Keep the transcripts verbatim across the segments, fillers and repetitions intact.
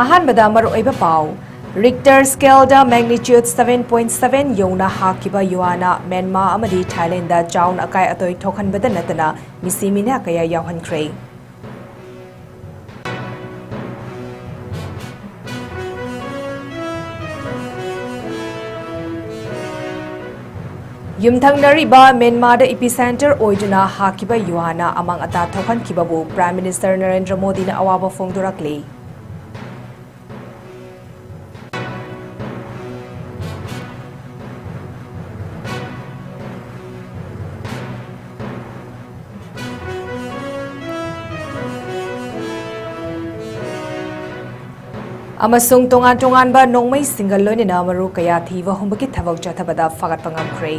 ꯑꯍꯥꯟꯕꯗ ꯃꯔꯨꯑꯣꯏꯕ ꯄꯥꯎ꯫ Richter scale ꯗ magnitude seven point seven ꯌꯧꯅ ꯍꯥꯈꯤꯕ ꯌꯨꯍꯥꯅ ꯃ꯭ꯌꯥꯟꯃꯥꯔ ꯑꯃꯗꯤ ꯊꯥꯏꯂꯦꯟꯗ ꯆꯥꯎꯅ ꯑꯀꯥꯏ ꯑꯇꯣꯏ ꯊꯣꯛꯍꯟꯕꯗ ꯅꯠꯇꯅ ꯃꯤꯁꯤ ꯃꯤꯅꯥ ꯀꯌꯥ ꯌꯥꯎꯍꯟꯈ꯭ꯔꯦ꯫ ꯌꯨꯝꯊꯪꯅꯔꯤꯕ ꯃ꯭ꯌꯥꯟꯃꯥꯔꯗ ꯏꯄꯤꯁꯦꯟꯇꯔ ꯑꯣꯏꯗꯨꯅ ꯍꯥꯈꯤꯕ ꯌꯨꯍꯥꯅ ꯑꯃꯥꯡ ꯑꯇꯥ ꯊꯣꯛꯍꯟꯈꯤꯕꯕꯨ Prime Minister ꯅꯔꯦꯟꯗ꯭ꯔ ꯃꯣꯗꯤꯅ ꯑꯋꯥꯕ ꯐꯣꯡꯗꯣꯔꯛꯂꯤ꯫ ꯑꯃꯁꯨꯡ ꯇꯣꯉꯥꯟ ꯇꯣꯉꯥꯟꯕ ꯅꯣꯡꯃꯩꯁꯤꯡꯒ ꯂꯣꯏꯅꯅ ꯃꯔꯨ ꯀꯌꯥ ꯊꯤꯕ ꯍꯨꯝꯕꯒꯤ ꯊꯕꯛ ꯆꯠꯊꯕꯗ ꯐꯥꯒꯠꯄ ꯉꯝꯈ꯭ꯔꯦ꯫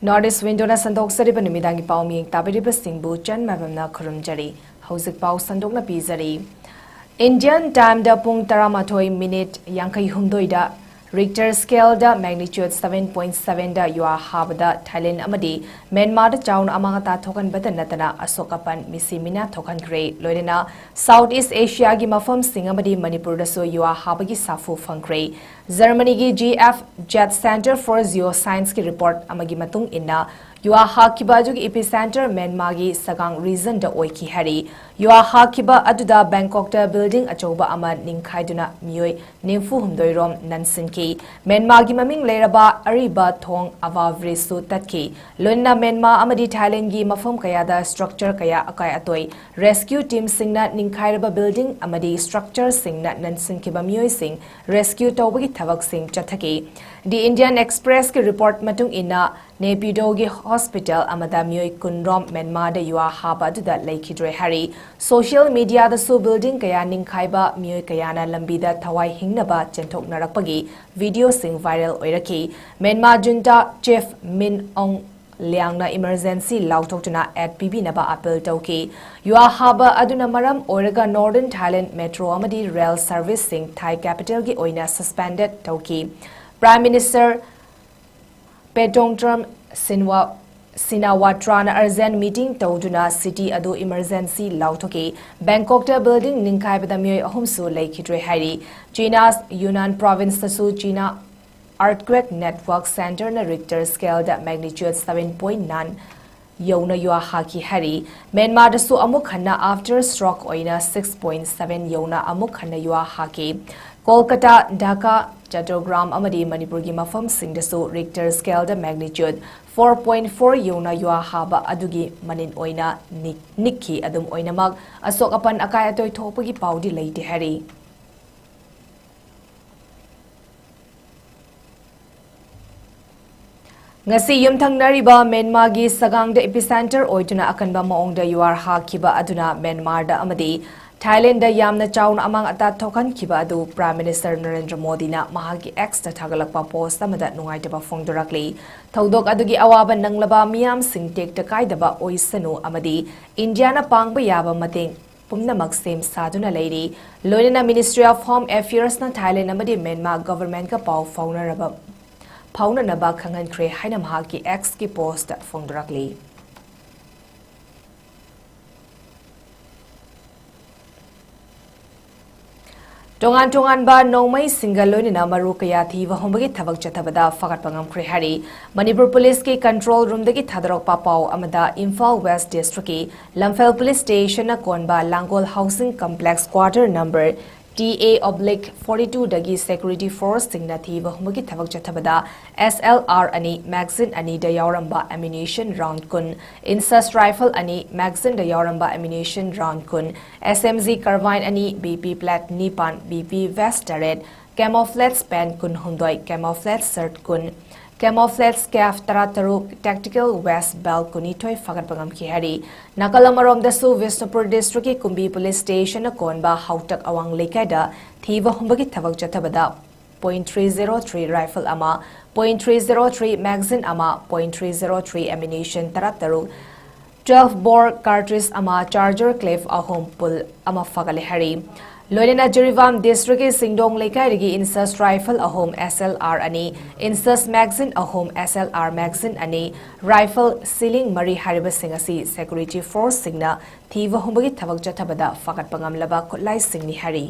North East Window ꯅ ꯁꯟꯗꯣꯛꯆꯔꯤꯕ ꯅꯨꯃꯤꯗꯥꯡꯒꯤ ꯄꯥꯎ ꯃꯤꯌꯦꯡ ꯇꯥꯕꯤꯔꯤꯕꯁꯤꯡꯕꯨ ꯆꯟ ꯃꯥꯏꯕꯝꯅ ꯈꯨꯔꯨꯝꯖꯔꯤ꯫ ꯍꯧꯖꯤꯛ ꯄꯥꯎ ꯁꯟꯗꯣꯛꯅ ꯄꯤꯖꯔꯤ꯫ Indian time ꯗ ꯄꯨꯡ ꯇꯔꯥꯃꯥꯊꯣꯏ ꯃꯤꯅꯤꯠ ꯌꯥꯡꯈꯩꯍꯨꯝꯗꯣꯏꯗ Richter scale ꯗ magnitude seven point seven ꯗ ꯌꯨꯍꯥ ꯍꯥꯕꯗ ꯊꯥꯏꯂꯦꯟ ꯑꯃꯗꯤ ꯃ꯭ꯌꯥꯟꯃꯥꯔꯗ ꯆꯥꯎꯅ ꯑꯃꯥꯡ ꯑꯇꯥ ꯊꯣꯛꯍꯟꯕꯗ ꯅꯠꯇꯅ ꯑꯁꯣꯛ ꯑꯄꯟ ꯃꯤꯁꯤ ꯃꯤꯅꯥ ꯊꯣꯛꯍꯟꯈ꯭ꯔꯦ꯫ ꯂꯣꯏꯅꯅ South East Asia ꯒꯤ ꯃꯐꯝꯁꯤꯡ ꯑꯃꯗꯤ ꯃꯅꯤꯄꯨꯔꯗꯁꯨ ꯌꯨꯍꯥ ꯍꯥꯕꯒꯤ ꯁꯥꯐꯨ ꯐꯪꯈ꯭ꯔꯦ꯫ ꯖꯔꯃꯅꯤꯒꯤ G F Z Center for Geoscience ꯀꯤ report ꯑꯃꯒꯤ ꯃꯇꯨꯡ ꯏꯟꯅ, ꯌꯨꯍꯥ ꯍꯥꯈꯤꯕ ꯑꯗꯨꯒꯤ epicenter ꯃ꯭ꯌꯥꯟꯃꯥꯔꯒꯤ ꯁꯒꯥꯡ region ꯗ ꯑꯣꯏꯈꯤ ꯍꯥꯏꯔꯤ꯫ ꯌꯨꯍꯥ ꯍꯥꯈꯤꯕ ꯑꯗꯨꯗ ꯕꯦꯡꯀꯣꯛꯇ building ꯑꯆꯧꯕ ꯑꯃ ꯅꯤꯡꯈꯥꯏꯗꯨꯅ ꯃꯤꯑꯣꯏ ꯅꯤꯐꯨ ꯍꯨꯝꯗꯣꯏ ꯔꯣꯝ ꯅꯟꯁꯤꯟꯈꯤ꯫ ꯃ꯭ꯌꯥꯟꯃꯥꯔꯒꯤ ꯃꯃꯤꯡ ꯂꯩꯔꯕ ꯑꯔꯤꯕ ꯊꯣꯡ ꯑꯚꯥ ꯕ꯭ꯔꯤꯖꯁꯨ ꯇꯠꯈꯤ꯫ ꯂꯣꯏꯅꯅ ꯃ꯭ꯌꯥꯟꯃꯥꯔ ꯑꯃꯗꯤ ꯊꯥꯏꯂꯦꯟꯒꯤ ꯃꯐꯝ ꯀꯌꯥꯗ structure ꯀꯌꯥ ꯑꯀꯥꯏ ꯑꯇꯣꯏ꯫ Rescue team ꯁꯤꯡꯅ ꯅꯤꯡꯈꯥꯏꯔꯕ building ꯑꯃꯗꯤ structure ꯁꯤꯡꯅ ꯅꯟꯁꯤꯟꯈꯤꯕ ꯃꯤꯑꯣꯏꯁꯤꯡ rescue ꯇꯧꯕꯒꯤ ꯊꯕꯛꯁꯤꯡ ꯆꯠꯊꯈꯤ꯫ The Indian Express ꯀꯤ report ꯃꯇꯨꯡ ꯏꯟꯅ, ꯅꯦꯄꯤꯗꯣꯒꯤ hospital ꯑꯃꯗ ꯃꯤꯑꯣꯏ ꯀꯨꯟ ꯔꯣꯝ ꯃ꯭ꯌꯥꯟꯃꯥꯔꯗ ꯌꯨꯍꯥ ꯍꯥꯕ ꯑꯗꯨꯗ ꯂꯩꯈꯤꯗ꯭ꯔꯦ ꯍꯥꯏꯔꯤ꯫ Social media ꯗꯁꯨ building ꯀꯌꯥ ꯅꯤꯡꯈꯥꯏꯕ, ꯃꯤꯑꯣꯏ ꯀꯌꯥꯅ ꯂꯝꯕꯤꯗ ꯊꯋꯥꯏ ꯍꯤꯡꯅꯕ ꯆꯦꯟꯊꯣꯛꯅꯔꯛꯄꯒꯤ video ꯁꯤꯡ viral ꯑꯣꯏꯔꯛꯈꯤ꯫ Myanmar junta chief Min Aung ꯂꯤꯌꯥꯡꯅ emergency ꯂꯥꯎꯊꯣꯛꯇꯨꯅ aid ꯄꯤꯕꯤꯅꯕ appeal ꯇꯧꯈꯤ꯫ ꯌꯨꯍꯥ ꯍꯥꯕ ꯑꯗꯨꯅ ꯃꯔꯝ ꯑꯣꯏꯔꯒ Northern Thailand metro ꯑꯃꯗꯤ rail serviceꯁꯤꯡ Thai capitalꯒꯤ ꯑꯣꯏꯅ suspended ꯇꯧꯈꯤ꯫ Prime Minister Paetongtarn Shinawatra ꯁꯤꯅꯥꯋꯥꯇ꯭ꯔꯥꯅ urgent meeting ꯇꯧꯗꯨꯅ city ꯑꯗꯨ emergency ꯂꯥꯎꯊꯣꯛꯈꯤ꯫ ꯕꯦꯡꯀꯣꯛꯇ building ꯅꯤꯡꯈꯥꯏꯕꯗ ꯃꯤꯑꯣꯏ ꯑꯍꯨꯝꯁꯨ ꯂꯩꯈꯤꯗ꯭ꯔꯦ ꯍꯥꯏꯔꯤ꯫ China Yunnan provinceꯇꯁꯨ China Earthquake Network Centreꯅ Richter scaleꯗ magnitude seven point nine ꯌꯧꯅ ꯌꯨꯍꯥ ꯍꯥꯈꯤ ꯍꯥꯏꯔꯤ꯫ ꯃ꯭ꯌꯥꯟꯃꯥꯔꯗꯁꯨ ꯑꯃꯨꯛ ꯍꯟꯅ aftershock ꯑꯣꯏꯅ six point seven ꯌꯧꯅ ꯑꯃꯨꯛ ꯍꯟꯅ ꯌꯨꯍꯥ ꯍꯥꯈꯤ꯫ ꯀꯣꯜꯀꯇꯥ, ꯙꯥꯀꯥ, ꯆꯠꯇꯣꯒ꯭ꯔꯥꯝ ꯑꯃꯗꯤ ꯃꯅꯤꯄꯨꯔꯒꯤ ꯃꯐꯝꯁꯤꯡꯗꯁꯨ Richter scaleꯗ magnitude four point four ꯌꯧꯅ ꯌꯨꯍꯥ ꯍꯥꯕ ꯑꯗꯨꯒꯤ ꯃꯅꯤꯟ ꯑꯣꯏꯅ ꯅꯤꯛ-, ꯅꯤꯛꯈꯤ꯫ ꯑꯗꯨꯝ ꯑꯣꯏꯅꯃꯛ, ꯑꯁꯣꯛ ꯑꯄꯟ ꯑꯀꯥꯏ ꯑꯇꯣꯏ ꯊꯣꯛꯄꯒꯤ ꯄꯥꯎꯗꯤ ꯂꯩꯇꯦ ꯍꯥꯏꯔꯤ꯫ ꯉꯁꯤ ꯌꯨꯝꯊꯪꯅꯔꯤꯕ ꯃ꯭ꯌꯥꯟꯃꯥꯔꯒꯤ ꯁꯒꯥꯡꯗ epicenter ꯑꯣꯏꯗꯨꯅ ꯑꯀꯟꯕ ꯃꯑꯣꯡꯗ ꯌꯨꯍꯥꯔ ꯍꯥꯈꯤꯕ ꯑꯗꯨꯅ ꯃ꯭ꯌꯥꯟꯃꯥꯔꯗ ꯑꯃꯗꯤ ꯊꯥꯏꯂꯦꯟꯗꯗ ꯌꯥꯝꯅ ꯆꯥꯎꯅ ꯑꯃꯥꯡ ꯑꯇꯥ ꯊꯣꯛꯍꯟꯈꯤꯕ ꯑꯗꯨ Prime Minister ꯅꯔꯦꯟꯗ꯭ꯔ ꯃꯣꯗꯤꯅ ꯃꯍꯥꯛꯀꯤ Xꯇ ꯊꯥꯒꯠꯂꯛꯄ post ꯑꯃꯗ ꯅꯨꯡꯉꯥꯏꯇꯕ ꯐꯣꯡꯗꯣꯔꯛꯂꯤ꯫ ꯊꯧꯗꯣꯛ ꯑꯗꯨꯒꯤ ꯑꯋꯥꯕ ꯅꯪꯂꯕ ꯃꯤꯌꯥꯝꯁꯤꯡ ꯇꯦꯛꯇ ꯀꯥꯏꯗꯕ ꯑꯣꯏꯁꯅꯨ ꯑꯃꯗꯤ ꯏꯟꯗꯤꯌꯥꯅ ꯄꯥꯡꯕ ꯌꯥꯕ ꯃꯇꯦꯡ ꯄꯨꯝꯅꯃꯛ ꯁꯦꯝ ꯁꯥꯗꯨꯅ ꯂꯩꯔꯤ꯫ ꯂꯣꯏꯅꯅ Ministry of Home Affairsꯅ ꯊꯥꯏꯂꯦꯟꯗ ꯑꯃꯗꯤ ꯃ꯭ꯌꯥꯟꯃꯥꯔ governmentꯀ ꯄꯥꯎ ꯐꯥꯎꯅꯔꯕ, ꯐꯥꯎꯅꯅꯕ ꯈꯪꯍꯟꯈ꯭ꯔꯦ ꯍꯥꯏꯅ ꯃꯍꯥꯛꯀꯤ Xꯀꯤ post ꯐꯣꯡꯗꯣꯔꯛꯂꯤ꯫ ꯇꯣꯉꯥꯟ ꯇꯣꯉꯥꯟꯕ ꯅꯣꯡꯃꯩꯁꯤꯡꯒ ꯂꯣꯏꯅꯅ ꯃꯔꯨ ꯀꯌꯥ ꯊꯤꯕ ꯍꯨꯝꯕꯒꯤ ꯊꯕꯛ ꯆꯠꯊꯕꯗ ꯐꯥꯒꯠꯄ ꯉꯝꯈ꯭ꯔꯦ ꯍꯥꯏꯔꯤ꯫ ꯃꯅꯤꯄꯨꯔ ꯄꯨꯂꯤꯁꯀꯤ control roomꯗꯒꯤ ꯊꯥꯗꯣꯔꯛꯄ ꯄꯥꯎ ꯑꯃꯗ ꯏꯝꯐꯥꯜ West districtꯀꯤ ꯂꯝꯐꯦꯜ police stationꯅ ꯀꯣꯟꯕ ꯂꯥꯡꯒꯣꯜ housing complex quarter number T A oblique forty twoꯗꯒꯤ security forceꯁꯤꯡꯅ ꯊꯤꯕ ꯍꯨꯝꯕꯒꯤ ꯊꯕꯛ ꯆꯠꯊꯕꯗ S L R ꯑꯅꯤ, magazine ꯑꯅꯤꯗ ꯌꯥꯎꯔꯝꯕ ammunition round ꯀꯨꯟ, INSAS rifle ꯑꯅꯤ, magazineꯗ ꯌꯥꯎꯔꯝꯕ ammunition round ꯀꯨꯟ, S M G carbine ꯑꯅꯤ, B P plate ꯅꯤꯄꯥꯟ, B P vest ꯇꯔꯦꯠ, camouflage pant ꯀꯨꯟꯍꯨꯝꯗꯣꯏ, camouflage shirt ꯀꯨꯟ, camouflage cap ꯇꯔꯥꯇꯔꯨꯛ, tactical vest belt ꯀꯨꯟꯅꯤꯊꯣꯏ ꯐꯥꯒꯠꯄ ꯉꯝꯈꯤ ꯍꯥꯏꯔꯤ꯫ ꯅꯥꯀꯜ ꯑꯃꯔꯣꯝꯗꯁꯨ ꯕꯤꯁꯅꯨꯄꯨꯔ districtꯀꯤ ꯀꯨꯝꯕꯤ police stationꯅ ꯀꯣꯟꯕ ꯍꯥꯎꯇꯛ ꯑꯋꯥꯡ ꯂꯩꯀꯥꯏꯗ ꯊꯤꯕ ꯍꯨꯝꯕꯒꯤ ꯊꯕꯛ ꯆꯠꯊꯕꯗ Point three zero three rifle ꯑꯃ, point three zero three magazine ꯑꯃ, point three zero three ammunition ꯇꯔꯥꯇꯔꯨꯛ, twelve bore cartridge ꯑꯃ, charger clip ꯑꯍꯨꯝ, pul ꯑꯃ ꯐꯒꯠꯂꯦ ꯍꯥꯏꯔꯤ꯫ ꯂꯣꯏꯅꯅ ꯖꯤꯔꯤꯕꯥꯝ district ꯀꯤ ꯁꯤꯡꯗꯣꯡ ꯂꯩꯀꯥꯏꯗꯒꯤ INSUS rifle ꯑꯍꯨꯝ, S L R ꯑꯅꯤ, INSUS magazine ꯑꯍꯨꯝ, S L R magazine ꯑꯅꯤ, rifle ꯁꯤꯂꯤꯡ ꯃꯔꯤ ꯍꯥꯏꯔꯤꯕꯁꯤꯡ ꯑꯁꯤ security force ꯁꯤꯡꯅ ꯊꯤꯕ ꯍꯨꯝꯕꯒꯤ ꯊꯕꯛ ꯆꯠꯊꯕꯗ ꯐꯒꯠꯄ ꯉꯝꯂꯕ ꯈꯨꯠꯂꯥꯏꯁꯤꯡꯅꯤ ꯍꯥꯏꯔꯤ꯫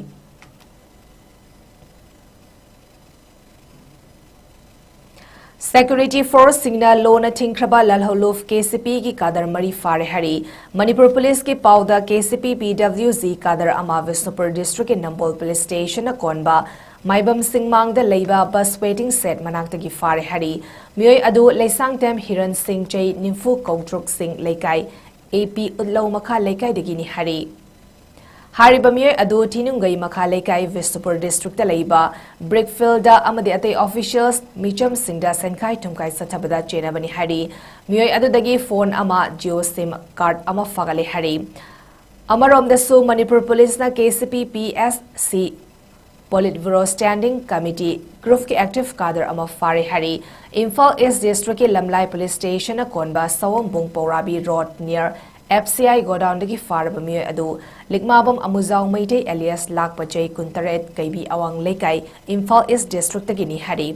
Security force ꯁꯤꯡꯅ ꯂꯣꯅ ꯊꯤꯡꯈ꯭ꯔꯕ ꯂꯥꯜꯍꯧꯂꯨꯞ K C P ꯒꯤ cadre ꯃꯔꯤ ꯐꯥꯔꯦ ꯍꯥꯏꯔꯤ꯫ ꯃꯅꯤꯄꯨꯔ ꯄꯨꯂꯤꯁꯀꯤ ꯄꯥꯎꯗ, K C P P W G cadre ꯑꯃ ꯕꯤꯁꯅꯨꯄꯨꯔ district ꯀꯤ ꯅꯝꯕꯣꯜ police station ꯅ ꯀꯣꯟꯕ ꯃꯥꯏꯕꯝ ꯁꯤꯡꯃꯥꯡꯗ ꯂꯩꯕ bus waiting shed ꯃꯅꯥꯛꯇꯒꯤ ꯐꯥꯔꯦ ꯍꯥꯏꯔꯤ꯫ ꯃꯤꯑꯣꯏ ꯑꯗꯨ ꯂꯩꯁꯥꯡꯊꯦꯝ ꯍꯤꯔꯟ ꯁꯤꯡ, ꯆꯍꯤ ꯅꯤꯐꯨ, ꯀꯧꯇ꯭ꯔꯨꯛ, ꯁꯤꯡ ꯂꯩꯀꯥꯏ, A P ꯎꯠꯂꯧ ꯃꯈꯥ ꯂꯩꯀꯥꯏꯗꯒꯤꯅꯤ ꯍꯥꯏꯔꯤ꯫ ꯍꯥꯏꯔꯤꯕ ꯃꯤꯑꯣꯏ ꯑꯗꯨ ꯊꯤꯅꯨꯡꯒꯩ ꯃꯈꯥ ꯂꯩꯀꯥꯏ, ꯕꯤꯁꯅꯨꯄꯨꯔ district ꯇ ꯂꯩꯕ brick field ꯗ ꯑꯃꯗꯤ ꯑꯇꯩ officials ꯃꯤꯆꯝꯁꯤꯡꯗ ꯁꯦꯟꯈꯥꯏ ꯊꯨꯝꯈꯥꯏ ꯆꯠꯊꯕꯗ ꯆꯦꯟꯅꯕꯅꯤ ꯍꯥꯏꯔꯤ꯫ ꯃꯤꯑꯣꯏ ꯑꯗꯨꯗꯒꯤ phone ꯑꯃ, Jio SIM card ꯑꯃ ꯐꯒꯠꯂꯦ ꯍꯥꯏꯔꯤ꯫ ꯑꯃꯔꯣꯝꯗꯁꯨ ꯃꯅꯤꯄꯨꯔ ꯄꯨꯂꯤꯁꯅ K C P P S C Politburo Standing Committee group ꯀꯤ active cadre ꯑꯃ ꯐꯥꯔꯦ ꯍꯥꯏꯔꯤ꯫ ꯏꯝꯐꯥꯜ East district ꯀꯤ ꯂꯝꯂꯥꯏ police station ꯅ ꯀꯣꯟꯕ ꯁꯑꯣꯝꯕꯨꯡ ꯄꯧꯔꯥꯕꯤ road near F C I godown ꯗꯒꯤ ꯐꯥꯔꯕ ꯃꯤꯑꯣꯏ ꯑꯗꯨ ꯂꯤꯛꯃꯥꯕꯝ ꯑꯃꯨꯖꯥꯎ ꯃꯩꯇꯩ alias ꯂꯥꯛꯄ, ꯆꯍꯤ ꯀꯨꯟꯇꯔꯦꯠ, ꯀꯩꯕꯤ ꯑꯋꯥꯡ ꯂꯩꯀꯥꯏ, ꯏꯝꯐꯥꯜ East district ꯇꯒꯤꯅꯤ ꯍꯥꯏꯔꯤ꯫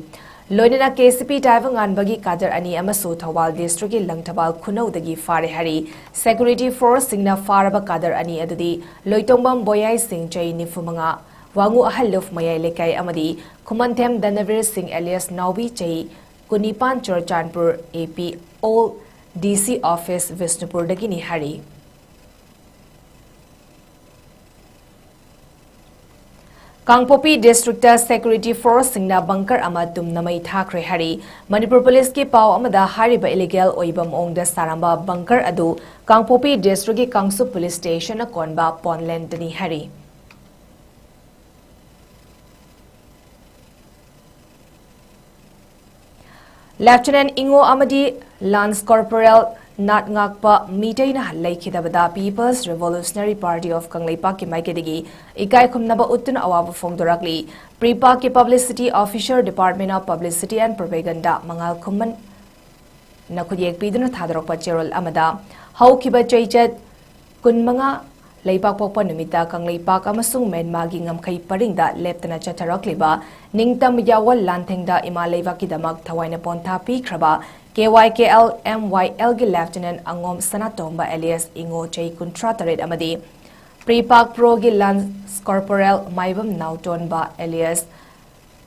ꯂꯣꯏꯅꯅ K C P ꯇꯥꯏꯕꯪꯉꯥꯟꯕꯒꯤ cadre ꯑꯅꯤ ꯑꯃꯁꯨ ꯊꯧꯕꯥꯜ district ꯀꯤ ꯂꯪꯊꯕꯥꯜ ꯈꯨꯅꯧꯗꯒꯤ ꯐꯥꯔꯦ ꯍꯥꯏꯔꯤ꯫ Security force ꯁꯤꯡꯅ ꯐꯥꯔꯕ cadre ꯑꯅꯤ ꯑꯗꯨꯗꯤ ꯂꯣꯏꯇꯣꯡꯕꯝ ꯕꯣꯌꯥꯏ ꯁꯤꯡ, ꯆꯍꯤ ꯅꯤꯐꯨ ꯃꯉꯥ, ꯋꯥꯉꯨ ꯑꯍꯜꯂꯨꯞ ꯃꯌꯥꯏ ꯂꯩꯀꯥꯏ ꯑꯃꯗꯤ ꯈꯨꯃꯟꯊꯦꯝ ꯙꯅꯕꯤꯔ ꯁꯤꯡ alias ꯅꯥꯎꯕꯤ, ꯆꯍꯤ ꯀꯨꯟꯅꯤꯄꯥꯟ, Churachandpur A P old D C office ꯕꯤꯁꯅꯨꯄꯨꯔꯗꯒꯤꯅꯤ ꯍꯥꯏꯔꯤ꯫ ꯀꯥꯡꯄꯣꯛꯄꯤ district ꯇ security force ꯁꯤꯡꯅ bunker ꯑꯃ ꯇꯨꯝꯅ ꯃꯩ ꯊꯥꯈ꯭ꯔꯦ ꯍꯥꯏꯔꯤ꯫ ꯃꯅꯤꯄꯨꯔ ꯄꯨꯂꯤꯁꯀꯤ ꯄꯥꯎ ꯑꯃꯗ, ꯍꯥꯏꯔꯤꯕ illegal ꯑꯣꯏꯕ ꯃꯑꯣꯡꯗ ꯁꯥꯔꯝꯕ bunker ꯑꯗꯨ ꯀꯥꯡꯄꯣꯛꯄꯤ district ꯀꯤ ꯀꯥꯡꯁꯨ police station ꯅ ꯀꯣꯟꯕ ꯄꯣꯟꯂꯦꯟꯗꯅꯤ ꯍꯥꯏꯔꯤ꯫ Lieutenant ꯏꯉꯣ ꯑꯃꯗꯤ Lance Corporal ꯅꯥꯠ ꯉꯥꯛꯄ ꯃꯤꯇꯩꯅ ꯂꯩꯈꯤꯗꯕꯗ People's Revolutionary Party of ꯀꯪꯂꯩꯄꯥꯛꯀꯤ ꯃꯥꯏꯀꯩꯗꯒꯤ ꯏꯀꯥꯏ ꯈꯨꯝꯅꯕ ꯎꯠꯇꯨꯅ ꯑꯋꯥꯕ ꯐꯣꯡꯗꯣꯔꯛꯂꯤ꯫ ꯄ꯭ꯔꯤꯄꯥꯛꯀꯤ Publicity Officer, Department of Publicity and Propaganda, ꯃꯉꯥꯜ ꯈꯨꯃꯟꯅ ꯈꯨꯠꯌꯦꯛ ꯄꯤꯗꯨꯅ ꯊꯥꯗꯣꯔꯛꯄ ꯆꯦꯔꯣꯜ ꯑꯃꯗ, ꯍꯧꯈꯤꯕ ꯆꯩꯆꯠ ꯀꯨꯟꯃꯉꯥ ꯂꯩꯕꯥꯛꯄꯣꯛꯄ ꯅꯨꯃꯤꯠꯇ ꯀꯪꯂꯩꯄꯥꯛ ꯑꯃꯁꯨꯡ ꯃ꯭ꯌꯥꯟꯃꯥꯔꯒꯤ ꯉꯝꯈꯩ ꯄꯔꯤꯡꯗ ꯂꯦꯞꯇꯅ ꯆꯠꯊꯔꯛꯂꯤꯕ ꯅꯤꯡꯇꯝ ꯌꯥꯋꯜ ꯂꯥꯟꯊꯦꯡꯗ ꯏꯃꯥ ꯂꯩꯕꯥꯛꯀꯤꯗꯃꯛ ꯊꯋꯥꯏꯅ ꯄꯣꯟꯊꯥ ꯄꯤꯈ꯭ꯔꯕ K Y K L M Y L ꯒꯤ Lieutenant ꯑꯉꯣꯝ ꯁꯅꯥꯇꯣꯝꯕ alias ꯏꯉꯣ, ꯆꯍꯤ ꯀꯨꯟꯊ꯭ꯔꯥ ꯇꯔꯦꯠ ꯑꯃꯗꯤ ꯄ꯭ꯔꯤꯄꯥꯛ ꯄ꯭ꯔꯣꯒꯤ Lance Corporal ꯃꯥꯏꯕꯝ ꯅꯥꯎꯇꯣꯟꯕ alias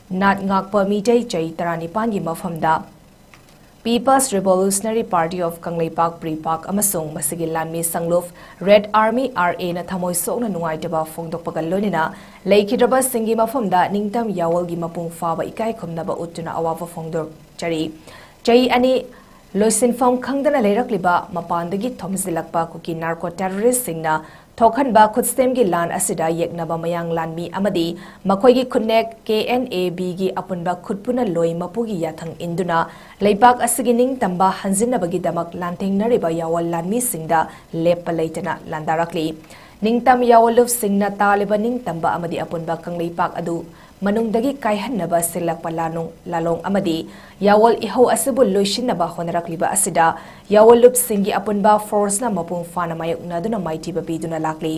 ꯅꯥꯠ ꯉꯥꯛꯄ ꯃꯤꯇꯩ, ꯆꯍꯤ ꯇꯔꯥꯅꯤꯄꯥꯟꯒꯤ ꯃꯐꯝꯗ People's Revolutionary Party of Kangleipak, ꯄ꯭ꯔꯤꯄꯥꯛ, ꯑꯃꯁꯨꯡ ꯃꯁꯤꯒꯤ ꯂꯥꯟꯃꯤ ꯁꯪꯂꯨꯞ Red Army, R A ꯅ ꯊꯃꯣꯏ ꯁꯣꯛꯅ ꯅꯨꯡꯉꯥꯏꯇꯕ ꯐꯣꯡꯗꯣꯛꯄꯒ ꯂꯣꯏꯅꯅ ꯂꯩꯈꯤꯗ꯭ꯔꯕꯁꯤꯡꯒꯤ ꯃꯐꯝꯗ ꯅꯤꯡꯇꯝ ꯌꯥꯋꯜꯒꯤ ꯃꯄꯨꯡ ꯐꯥꯕ ꯏꯀꯥꯏ ꯈꯨꯝꯅꯕ ꯎꯠꯇꯨꯅ ꯑꯋꯥꯕ ꯐꯣꯡꯗꯣꯛꯆꯔꯤ꯫ ꯆꯍꯤ ꯑꯅꯤ ꯂꯣꯏꯁꯤꯟꯐꯝ ꯈꯪꯗꯅ ꯂꯩꯔꯛꯂꯤꯕ ꯃꯄꯥꯟꯗꯒꯤ ꯊꯣꯝꯖꯤꯜꯂꯛꯄ ꯀꯨꯀꯤ narco terrorist ꯁꯤꯡꯅ ꯊꯣꯛꯍꯟꯕ ꯈꯨꯠꯁꯦꯝꯒꯤ ꯂꯥꯟ ꯑꯁꯤꯗ ꯌꯦꯛꯅꯕ ꯃꯌꯥꯡ ꯂꯥꯟꯃꯤ ꯑꯃꯗꯤ ꯃꯈꯣꯏꯒꯤ ꯈꯨꯠꯅꯦꯛ K N A B ꯒꯤ ꯑꯄꯨꯟꯕ ꯈꯨꯠꯄꯨꯅ ꯂꯣꯏ ꯃꯄꯨꯒꯤ ꯌꯥꯊꯪ ꯏꯟꯗꯨꯅ ꯂꯩꯕꯥꯛ ꯑꯁꯤꯒꯤ ꯅꯤꯡꯇꯝꯕ ꯍꯟꯖꯤꯟꯅꯕꯒꯤꯗꯃꯛ ꯂꯥꯟꯊꯦꯡꯅꯔꯤꯕ ꯌꯥꯋꯜ ꯂꯥꯟꯃꯤꯁꯤꯡꯗ ꯂꯦꯞꯄ ꯂꯩꯇꯅ ꯂꯥꯟꯗꯥꯔꯛꯂꯤ꯫ ꯅꯤꯡꯇꯝ ꯌꯥꯋꯜꯂꯨꯞꯁꯤꯡꯅ ꯇꯥꯜꯂꯤꯕ ꯅꯤꯡꯇꯝꯕ ꯑꯃꯗꯤ ꯑꯄꯨꯟꯕ ꯀꯪꯂꯩꯄꯥꯛ ꯑꯗꯨ ꯃꯅꯨꯡꯗꯒꯤ ꯀꯥꯏꯍꯟꯅꯕ ꯁꯤꯜꯂꯛꯄ ꯂꯥꯅꯨꯡ-, ꯂꯥꯂꯣꯡ ꯑꯃꯗꯤ ꯌꯥꯋꯜ ꯏꯍꯧ ꯑꯁꯤꯕꯨ ꯂꯣꯏꯁꯤꯟꯅꯕ ꯍꯣꯠꯅꯔꯛꯂꯤꯕ ꯑꯁꯤꯗ ꯌꯥꯋꯜꯂꯨꯞꯁꯤꯡꯒꯤ ꯑꯄꯨꯟꯕ force ꯅ ꯃꯄꯨꯡ ꯐꯥꯅ ꯃꯥꯌꯣꯛꯅꯗꯨꯅ ꯃꯥꯏꯊꯤꯕ ꯄꯤꯗꯨꯅ ꯂꯥꯛꯂꯤ꯫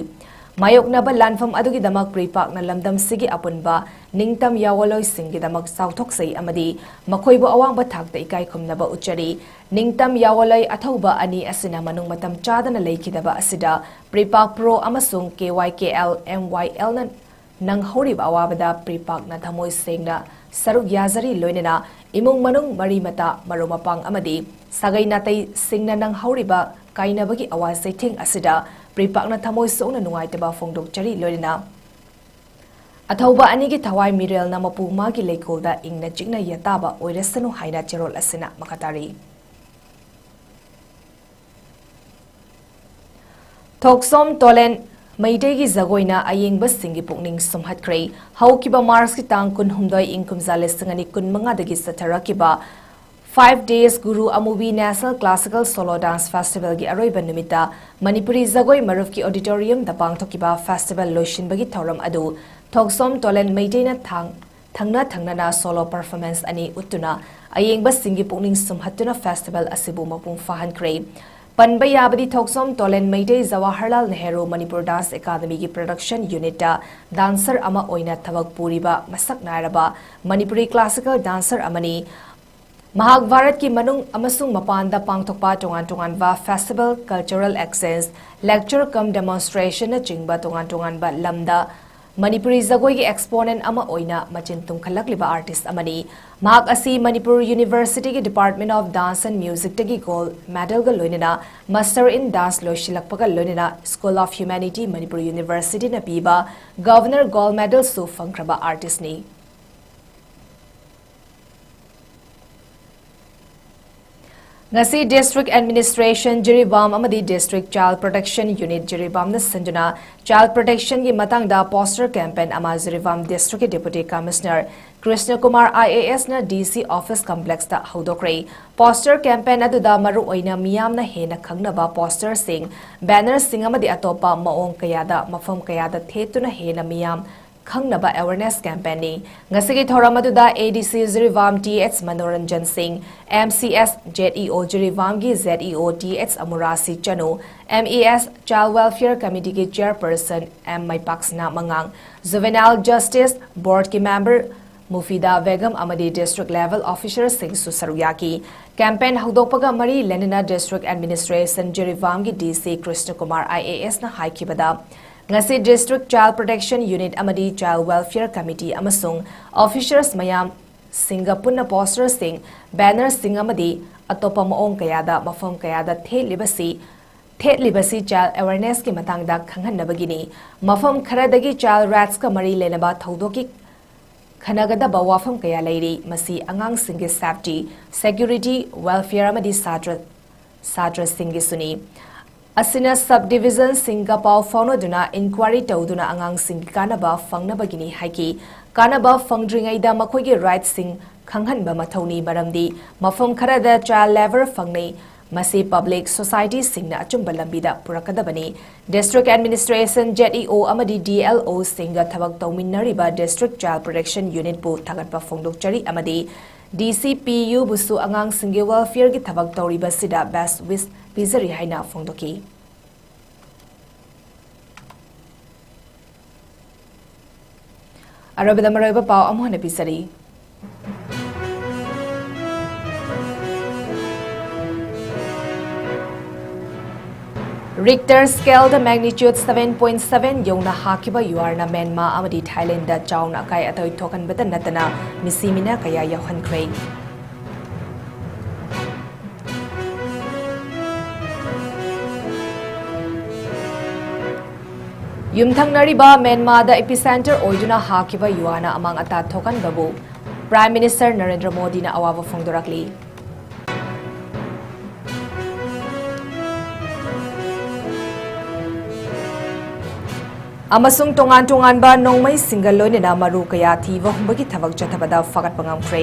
ꯃꯥꯌꯣꯛꯅꯕ ꯂꯥꯟꯐꯝ ꯑꯗꯨꯒꯤꯗꯃꯛ ꯄ꯭ꯔꯤꯄꯥꯛꯅ ꯂꯝꯗꯝꯁꯤꯒꯤ ꯑꯄꯨꯟꯕ ꯅꯤꯡꯇꯝ ꯌꯥꯋꯜꯂꯣꯏꯁꯤꯡꯒꯤꯗꯃꯛ ꯆꯥꯎꯊꯣꯛꯆꯩ ꯑꯃꯗꯤ ꯃꯈꯣꯏꯕꯨ ꯑꯋꯥꯡꯕ ꯊꯥꯛꯇ ꯏꯀꯥꯏ ꯈꯨꯝꯅꯕ ꯎꯠꯆꯔꯤ꯫ ꯅꯤꯡꯇꯝ ꯌꯥꯋꯜꯂꯣꯏ ꯑꯊꯧꯕ ꯑꯅꯤ ꯑꯁꯤꯅ ꯃꯅꯨꯡ ꯃꯇꯝ ꯆꯥꯗꯅ ꯂꯩꯈꯤꯗꯕ ꯑꯁꯤꯗ ꯄ꯭ꯔꯤꯄꯥꯛ ꯄ꯭ꯔꯣ ꯑꯃꯁꯨꯡ K Y K L M Y L ꯅ ꯅꯪꯍꯧꯔꯤꯕ ꯑꯋꯥꯕꯗ ꯄ꯭ꯔꯤꯄꯥꯛꯅ ꯊꯃꯣꯏ ꯁꯦꯡꯅ ꯁꯔꯨꯛ ꯌꯥꯖꯔꯤ, ꯂꯣꯏꯅꯅ ꯏꯃꯨꯡ ꯃꯅꯨꯡ, ꯃꯔꯤ ꯃꯇꯥ, ꯃꯔꯨꯞ ꯃꯄꯥꯡ ꯑꯃꯗꯤ ꯁꯥꯒꯩ ꯅꯥꯇꯩꯁꯤꯡꯅ ꯅꯪꯍꯧꯔꯤꯕ ꯀꯥꯏꯅꯕꯒꯤ ꯑꯋꯥ ꯆꯩꯊꯦꯡ ꯑꯁꯤꯗ ꯄ꯭ꯔꯤꯄꯥꯛꯅ ꯊꯃꯣꯏ ꯁꯣꯛꯅ ꯅꯨꯡꯉꯥꯏꯇꯕ ꯐꯣꯡꯗꯣꯛꯆꯔꯤ, ꯂꯣꯏꯅꯅ ꯑꯊꯧꯕ ꯑꯅꯤꯒꯤ ꯊꯋꯥꯏ ꯃꯤꯔꯦꯜꯅ ꯃꯄꯨ ꯃꯥꯒꯤ ꯂꯩꯀꯣꯜꯗ ꯏꯪꯅ ꯆꯤꯛꯅ ꯌꯥꯇꯥꯕ ꯑꯣꯏꯔꯁꯅꯨ ꯍꯥꯏꯅ ꯆꯦꯔꯣꯜ ꯑꯁꯤꯅ ꯃꯈꯥ ꯇꯥꯔꯤ꯫ ꯊꯣꯛꯁꯣꯝ ꯇꯣꯂꯦꯟ ꯃꯩꯇꯩꯒꯤ ꯖꯒꯣꯏꯅ ꯑꯌꯦꯡꯕꯁꯤꯡꯒꯤ ꯄꯨꯛꯅꯤꯡ ꯁꯨꯝꯍꯠꯈ꯭ꯔꯦ꯫ ꯍꯧꯈꯤꯕ ꯃꯥꯔꯆꯀꯤ ꯇꯥꯡ ꯀꯨꯟꯍꯨꯝꯗꯣꯏ, ꯏꯪ ꯀꯨꯝꯖꯥ ꯂꯤꯁꯤꯡ ꯑꯅꯤ ꯀꯨꯟꯃꯉꯥꯗꯒꯤ ꯆꯠꯊꯔꯛꯈꯤꯕ Five Days Guru Amubi National Classical Solo Dance Festival ꯒꯤ ꯑꯔꯣꯏꯕ ꯅꯨꯃꯤꯠꯇ ꯃꯅꯤꯄꯨꯔꯤ ꯖꯒꯣꯏ ꯃꯔꯨꯞꯀꯤ auditorium ꯗ ꯄꯥꯡꯊꯣꯛꯈꯤꯕ festival ꯂꯣꯏꯁꯤꯟꯕꯒꯤ ꯊꯧꯔꯝ ꯑꯗꯨ ꯊꯣꯛꯁꯣꯝ ꯇꯣꯂꯦꯟ ꯃꯩꯇꯩꯅ ꯊꯥꯡ-, ꯊꯪꯅ ꯊꯪꯅꯅ solo performance ꯑꯅꯤ ꯎꯠꯇꯨꯅ ꯑꯌꯦꯡꯕꯁꯤꯡꯒꯤ ꯄꯨꯛꯅꯤꯡ ꯁꯨꯝꯍꯠꯇꯨꯅ festival ꯑꯁꯤꯕꯨ ꯃꯄꯨꯡ ꯐꯥꯍꯟꯈ꯭ꯔꯦ꯫ ꯄꯟꯕ ꯌꯥꯕꯗꯤ ꯊꯣꯛꯁꯣꯝ ꯇꯣꯂꯦꯟ ꯃꯩꯇꯩ ꯖꯋꯥꯍꯔꯂꯥꯜ ꯅꯦꯍꯔꯨ ꯃꯅꯤꯄꯨꯔ Dance Academy ꯒꯤ production unit ꯇ dancer ꯑꯃ ꯑꯣꯏꯅ ꯊꯕꯛ ꯄꯨꯔꯤꯕ ꯃꯁꯛ ꯅꯥꯏꯔꯕ ꯃꯅꯤꯄꯨꯔꯤ classical dancer ꯑꯃꯅꯤ꯫ ꯃꯍꯥꯛ ꯚꯥꯔꯠꯀꯤ ꯃꯅꯨꯡ ꯑꯃꯁꯨꯡ ꯃꯄꯥꯟꯗ ꯄꯥꯡꯊꯣꯛꯄ ꯇꯣꯉꯥꯟ ꯇꯣꯉꯥꯟꯕ festival, cultural exchange, lecture cum demonstration ꯅꯆꯤꯡꯕ ꯇꯣꯉꯥꯟ ꯇꯣꯉꯥꯟꯕ ꯂꯝꯗ ꯃꯅꯤꯄꯨꯔꯤ ꯖꯒꯣꯏꯒꯤ exponent ꯑꯃ ꯑꯣꯏꯅ ꯃꯆꯤꯟ ꯇꯨꯝꯈꯠꯂꯛꯂꯤꯕ artist ꯑꯃꯅꯤ꯫ ꯃꯍꯥꯛ ꯑꯁꯤ ꯃꯅꯤꯄꯨꯔ University ꯒꯤ Department of Dance and Music ꯇꯒꯤ gold medal ꯒ ꯂꯣꯏꯅꯅ Master in Dance ꯂꯣꯏꯁꯤꯜꯂꯛꯄꯒ ꯂꯣꯏꯅꯅ School of Humanity Manipur University ꯅ ꯄꯤꯕ Governor Gold Medal ꯁꯨ ꯐꯪꯈ꯭ꯔꯕ artist ꯅꯤ꯫ ꯉꯁꯤ District Administration ꯖꯤꯔꯤꯕꯥꯝ ꯑꯃꯗꯤ District Child Protection Unit ꯖꯤꯔꯤꯕꯥꯝꯅ ꯁꯤꯟꯗꯨꯅ child protection ꯒꯤ ꯃꯇꯥꯡꯗ poster campaign ꯑꯃ ꯖꯤꯔꯤꯕꯥꯝ District ꯀꯤ Deputy Commissioner Krishna Kumar I A S ꯅ D C Office Complex ꯇ ꯍꯧꯗꯣꯛꯈ꯭ꯔꯦ꯫ Poster campaign ꯑꯗꯨꯗ ꯃꯔꯨꯑꯣꯏꯅ ꯃꯤꯌꯥꯝꯅ ꯍꯦꯟꯅ ꯈꯪꯅꯕ poster ꯁꯤꯡ, banner ꯁꯤꯡ ꯑꯃꯗꯤ ꯑꯇꯣꯞꯄ ꯃꯑꯣꯡ ꯀꯌꯥꯗ ꯃꯐꯝ ꯀꯌꯥꯗ ꯊꯦꯠꯇꯨꯅ ꯍꯦꯟꯅ ꯃꯤꯌꯥꯝ ꯈꯪꯅꯕ awareness campaign ꯅꯤ꯫ ꯉꯁꯤꯒꯤ ꯊꯧꯔꯝ ꯑꯗꯨꯗ A D C Jiribam T H Manoranjan ꯁꯤꯡ, M C S, Z E O ꯖꯤꯔꯤꯕꯥꯝꯒꯤ Z E O T H ꯑꯃꯨꯔꯥꯁꯤ ꯆꯅꯨ, M E S Child Welfare Committee ꯒꯤ Chairperson M ꯃꯩꯄꯥꯛꯁꯅꯥ ꯃꯉꯥꯡ, Juvenile Justice Board ꯀꯤ member ꯃꯨꯐꯤꯗꯥ ꯕꯦꯒꯝ ꯑꯃꯗꯤ district level officer ꯁꯤꯡꯁꯨ ꯁꯔꯨꯛ ꯌꯥꯈꯤ꯫ Campaign ꯍꯧꯗꯣꯛꯄꯒ ꯃꯔꯤ ꯂꯩꯅꯅ District Administration ꯖꯤꯔꯤꯕꯥꯝꯒꯤ D C Krishna Kumar I A S ꯅ ꯍꯥꯏꯈꯤꯕꯗ, ꯉꯁꯤ District Child Protection Unit ꯑꯃꯗꯤ Child Welfare Committee ꯑꯃꯁꯨꯡ officers ꯃꯌꯥꯝ ꯁꯤꯡꯒ ꯄꯨꯟꯅ poster ꯁꯤꯡ, banner ꯁꯤꯡ ꯑꯃꯗꯤ ꯑꯇꯣꯞꯄ ꯃꯑꯣꯡ ꯀꯌꯥꯗ ꯃꯐꯝ ꯀꯌꯥꯗ ꯊꯦꯠꯂꯤꯕꯁꯤ, ꯊꯦꯠꯂꯤꯕꯁꯤ child awareness ꯀꯤ ꯃꯇꯥꯡꯗ ꯈꯪꯍꯟꯅꯕꯒꯤꯅꯤ꯫ ꯃꯐꯝ ꯈꯔꯗꯒꯤ child rights ꯀ ꯃꯔꯤ ꯂꯩꯅꯕ ꯊꯧꯗꯣꯛꯀꯤ ꯈꯟꯅꯒꯗꯕ ꯋꯥꯐꯝ ꯀꯌꯥ ꯂꯩꯔꯤ꯫ ꯃꯁꯤ ꯑꯉꯥꯡꯁꯤꯡꯒꯤ safety, security, welfare ꯑꯃꯗꯤ ꯁꯥꯇ꯭ꯔ, ꯁꯥꯇ꯭ꯔꯁꯤꯡꯒꯤꯁꯨꯅꯤ꯫ ꯑꯁꯤꯅ sub division ꯁꯤꯡꯒ ꯄꯥꯎ ꯐꯥꯎꯅꯗꯨꯅ inquiry ꯇꯧꯗꯨꯅ ꯑꯉꯥꯡꯁꯤꯡꯒꯤ ꯀꯥꯟꯅꯕ ꯐꯪꯅꯕꯒꯤꯅꯤ ꯍꯥꯏꯈꯤ꯫ ꯀꯥꯟꯅꯕ ꯐꯪꯗ꯭ꯔꯤꯉꯩꯗ ꯃꯈꯣꯏꯒꯤ rights ꯁꯤꯡ ꯈꯪꯍꯟꯕ ꯃꯊꯧꯅꯤ, ꯃꯔꯝꯗꯤ ꯃꯐꯝ ꯈꯔꯗ child labour ꯐꯪꯅꯩ꯫ ꯃꯁꯤ public societyꯁꯤꯡꯅ ꯑꯆꯨꯝꯕ ꯂꯝꯕꯤꯗ ꯄꯨꯔꯛꯀꯗꯕꯅꯤ꯫ District Administration, Z E O ꯑꯃꯗꯤ D L Oꯁꯤꯡꯒ ꯊꯕꯛ ꯇꯧꯃꯤꯟꯅꯔꯤꯕ District Child Protection Unitꯄꯨ ꯊꯥꯒꯠꯄ ꯐꯣꯡꯗꯣꯛꯆꯔꯤ ꯑꯃꯗꯤ D C P Uꯕꯨꯁꯨ ꯑꯉꯥꯡꯁꯤꯡꯒꯤ welfareꯒꯤ ꯊꯕꯛ ꯇꯧꯔꯤꯕꯁꯤꯗ best wish ꯄꯤꯖꯔꯤ ꯍꯥꯏꯅ ꯐꯣꯡꯗꯣꯛꯈꯤ꯫ ꯑꯔꯣꯏꯕꯗ ꯃꯔꯨꯑꯣꯏꯕ ꯄꯥꯎ ꯑꯃꯨꯛ ꯍꯟꯅ ꯄꯤꯖꯔꯤ꯫ Richter scaleꯗ magnitude seven point seven ꯌꯧꯅ ꯍꯥꯈꯤꯕ ꯌꯨꯍꯥꯔꯅ ꯃ꯭ꯌꯥꯟꯃꯥꯔ ꯑꯃꯗꯤ ꯊꯥꯏꯂꯦꯟꯗꯗ ꯆꯥꯎꯅ ꯑꯀꯥꯏ ꯑꯇꯣꯏ ꯊꯣꯛꯍꯟꯕꯇ ꯅꯠꯇꯅ ꯃꯤꯁꯤ ꯃꯤꯅꯥ ꯀꯌꯥ ꯌꯥꯎꯍꯟꯈ꯭ꯔꯦ꯫ ꯌꯨꯝꯊꯪꯅꯔꯤꯕ ꯃ꯭ꯌꯥꯟꯃꯥꯔꯗ epicenter ꯑꯣꯏꯗꯨꯅ ꯍꯥꯈꯤꯕ ꯌꯨꯍꯥꯔꯅ ꯑꯃꯥꯡ ꯑꯇꯥ ꯊꯣꯛꯍꯟꯕꯕꯨ Prime Minister ꯅꯔꯦꯟꯗ꯭ꯔ ꯃꯣꯗꯤꯅ ꯑꯋꯥꯕ ꯐꯣꯡꯗꯣꯔꯛꯂꯤ꯫ ꯑꯃꯁꯨꯡ ꯇꯣꯉꯥꯟ ꯇꯣꯉꯥꯟꯕ ꯅꯣꯡꯃꯩꯁꯤꯡꯒ ꯂꯣꯏꯅꯅ ꯃꯔꯨ ꯀꯌꯥ ꯊꯤꯕ ꯍꯨꯝꯕꯒꯤ ꯊꯕꯛ ꯆꯠꯊꯕꯗ ꯐꯒꯠꯄ ꯉꯝꯈ꯭ꯔꯦ꯫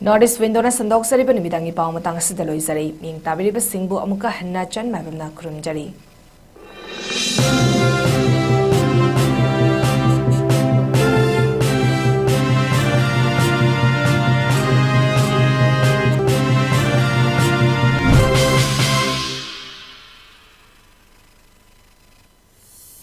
North East Windowꯅ ꯁꯟꯗꯣꯛꯆꯔꯤꯕ ꯅꯨꯃꯤꯗꯥꯡꯒꯤ ꯄꯥꯎ ꯃꯇꯥꯡ ꯑꯁꯤꯗ ꯂꯣꯏꯖꯔꯦ꯫ ꯃꯤꯠꯌꯦꯡ ꯇꯥꯕꯤꯔꯤꯕꯁꯤꯡꯕꯨ ꯑꯃꯨꯛꯀ ꯍꯟꯅ ꯆꯟ ꯃꯥꯏꯕꯝꯅ ꯈꯨꯔꯨꯝꯖꯔꯤ꯫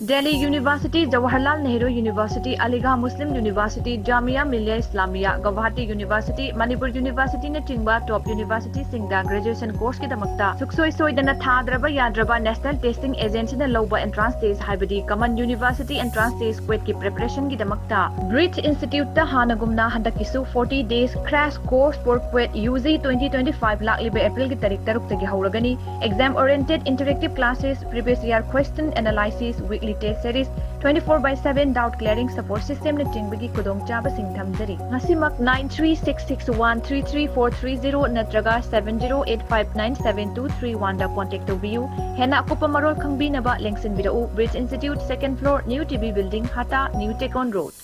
Delhi University, Jawaharlal Nehru University, Aligarh Muslim University, Jamia Millia Islamia, Gauhati University, Manipur Universityꯅꯆꯤꯡꯕ top universityꯁꯤꯡꯗ graduation courseꯀꯤꯗꯃꯛꯇ ꯁꯨꯛꯁꯣꯏ ꯁꯣꯏꯗꯅ ꯊꯥꯗ꯭ꯔꯕ ꯌꯥꯗ꯭ꯔꯕ National Testing Agencyꯅ ꯂꯧꯕ entrance test ꯍꯥꯏꯕꯗꯤ Common University Entrance Test, CUETꯀꯤ preparationꯒꯤꯗamꯛꯇ Bridge Instituteꯇ ꯍꯥꯟꯅꯒꯨꯝꯅ ꯍꯟꯗꯛꯀꯤꯁꯨ forty days crash course for CUET UG twenty twenty-five ꯂꯥꯛꯂꯤꯕ Aprilꯒꯤ ꯇꯥꯔꯤꯛ ꯇꯔꯨꯛꯇꯒꯤ ꯍꯧꯔꯒꯅꯤ꯫ Exam oriented interactive classes, previous year question analysis, weekly Test series, twenty-four by seven doubt clearing support system ꯅꯆꯤꯡꯕꯒꯤ ꯈꯨꯗꯣꯡꯆꯥꯕꯁꯤꯡ ꯊꯝꯖꯔꯤ꯫ ꯉꯁꯤꯃꯛ nine three six six one three three four three zero ꯅꯠꯇ꯭ꯔꯒ seven zero eight five nine seven two three one ꯗ contact ꯇꯧꯕꯤꯌꯨ꯫ ꯍꯦꯟꯅ ꯑꯀꯨꯞꯄ ꯃꯔꯣꯜ ꯈꯪꯕꯤꯅꯕ ꯂꯦꯡꯁꯤꯟꯕꯤꯔꯛꯎ, Bridge Institute, second floor, New T B Building, ꯍꯥꯇꯥ, New Tech On Road꯫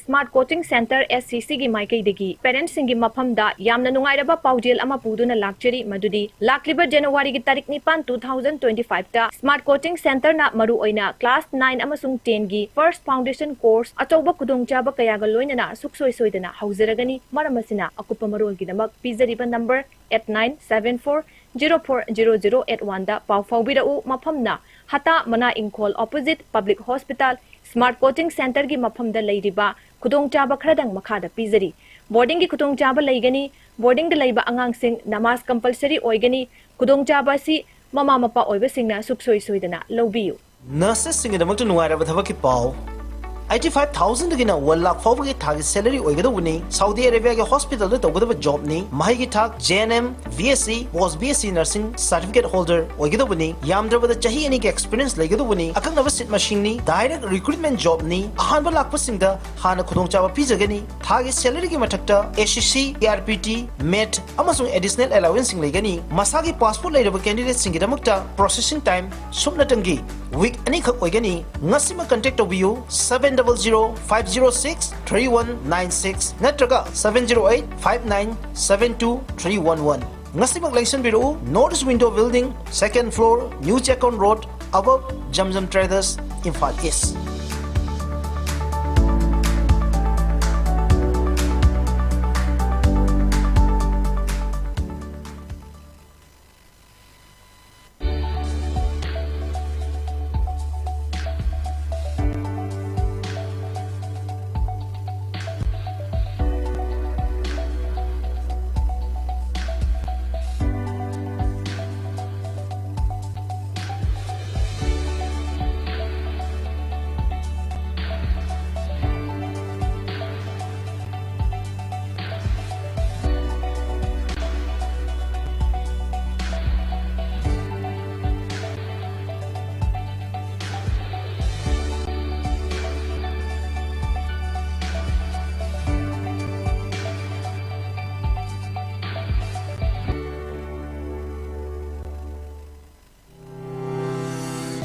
Smart Coaching Center, S C C ꯒꯤ ꯃꯥꯏꯀꯩꯗꯒꯤ parents ꯁꯤꯡꯒꯤ ꯃꯐꯝꯗ ꯌꯥꯝꯅ ꯅꯨꯡꯉꯥꯏꯔꯕ ꯄꯥꯎꯖꯦꯜ ꯑꯃ ꯄꯨꯗꯨꯅ ꯂꯥꯛꯆꯔꯤ, ꯃꯗꯨꯗꯤ ꯂꯥꯛꯂꯤꯕ January ꯒꯤ ꯇꯥꯔꯤꯛ ꯅꯤꯄꯥꯟ, two thousand twenty-five ꯇ Smart Coaching Center ꯅ ꯃꯔꯨꯑꯣꯏꯅ class nine ꯑꯃꯁꯨꯡ ten ꯒꯤ first foundation course ꯑꯆꯧꯕ ꯈꯨꯗꯣꯡꯆꯥꯕ ꯀꯌꯥꯒ ꯂꯣꯏꯅꯅ ꯁꯨꯛꯁꯣꯏ ꯁꯣꯏꯗꯅ ꯍꯧꯖꯔꯒꯅꯤ꯫ ꯃꯔꯝ ꯑꯁꯤꯅ, ꯑꯀꯨꯞꯄ ꯃꯔꯣꯜꯒꯤꯗꯃꯛ ꯄꯤꯖꯔꯤꯕ number eight nine seven four zero four zero zero eight one ꯗ ꯄꯥꯎ ꯐꯥꯎꯕꯤꯔꯛꯎ꯫ ꯃꯐꯝꯅ ꯍꯇꯥ ꯃꯅꯥ ꯏꯪꯈꯣꯜ, opposite Public Hospital, Smart Coaching Center ꯒꯤ ꯃꯐꯝꯗ ꯂꯩꯔꯤꯕ꯫ ꯈꯨꯗꯣꯡꯆꯥꯕ ꯈꯔꯗꯪ ꯃꯈꯥꯗ ꯄꯤꯖꯔꯤ꯫ Boarding ꯒꯤ ꯈꯨꯗꯣꯡꯆꯥꯕ ꯂꯩꯒꯅꯤ꯫ Boarding ꯗ ꯂꯩꯕ ꯑꯉꯥꯡꯁꯤꯡ ꯅꯃꯥꯖ compulsory ꯑꯣꯏꯒꯅꯤ꯫ ꯈꯨꯗꯣꯡꯆꯥꯕ ꯑꯁꯤ ꯃꯃꯥ ꯃꯄꯥ ꯑꯣꯏꯕꯁꯤꯡꯅ ꯁꯨꯛꯁꯣꯏ ꯁꯣꯏꯗꯅ ꯂꯧꯕꯤꯌꯨ꯫ Nurses ꯁꯤꯡꯒꯤꯗꯃꯛꯇ ꯅꯨꯡꯉꯥꯏꯔꯕ ꯊꯕꯛꯀꯤ ꯄꯥꯎ꯫ Eighty five thousand ꯗꯒꯤꯅ one lakh ꯐꯥꯎꯕꯒꯤ ꯊꯥꯒꯤ salary ꯑꯣꯏꯒꯗꯧꯕꯅꯤ꯫ Saudi Arabia ꯒꯤ hospital ꯗ ꯇꯧꯒꯗꯕ job ꯅꯤ꯫ ꯃꯍꯩꯒꯤ ꯊꯥꯛ J N M, B S C, post B S C nursing certificate holder ꯑꯣꯏꯒꯗꯧꯕꯅꯤ꯫ ꯌꯥꯝꯗ꯭ꯔꯕꯗ ꯆꯍꯤ ꯑꯅꯤꯒꯤ experience ꯂꯩꯒꯗꯧꯕꯅꯤ꯫ ꯑꯀꯛꯅꯕ seat ꯃꯁꯤꯡꯅꯤ꯫ Direct recruitment job ꯅꯤ꯫ ꯑꯍꯥꯟꯕ ꯂꯥꯛꯄꯁꯤꯡꯗ ꯍꯥꯟꯅ ꯈꯨꯗꯣꯡꯆꯥꯕ ꯄꯤꯖꯒꯅꯤ꯫ ꯊꯥꯒꯤ salary ꯒꯤ ꯃꯊꯛꯇ S C C, C R P T, met ꯑꯃꯁꯨꯡ additional allowance ꯁꯤꯡ ꯂꯩꯒꯅꯤ꯫ ꯃꯁꯥꯒꯤ passport ꯂꯩꯔꯕ candidate ꯁꯤꯡꯒꯤꯗꯃꯛꯇ processing time ꯁꯨꯞꯅꯇꯪꯒꯤ week ꯑꯅꯤꯈꯛ ꯑꯣꯏꯒꯅꯤ꯫ ꯉꯁꯤꯃꯛ contact ꯇꯧꯕꯤꯌꯨ, seven double zero five zero six three one nine six ꯅꯠꯇ꯭ꯔꯒ seven zero eight five nine seven two three one one꯫ ꯉꯁꯤꯃꯛ ꯂꯦꯡꯁꯤꯟꯕꯤꯔꯛꯎ, North East Window Building, second floor, New Checkon Road, above Zamzam Traders, Imphal East꯫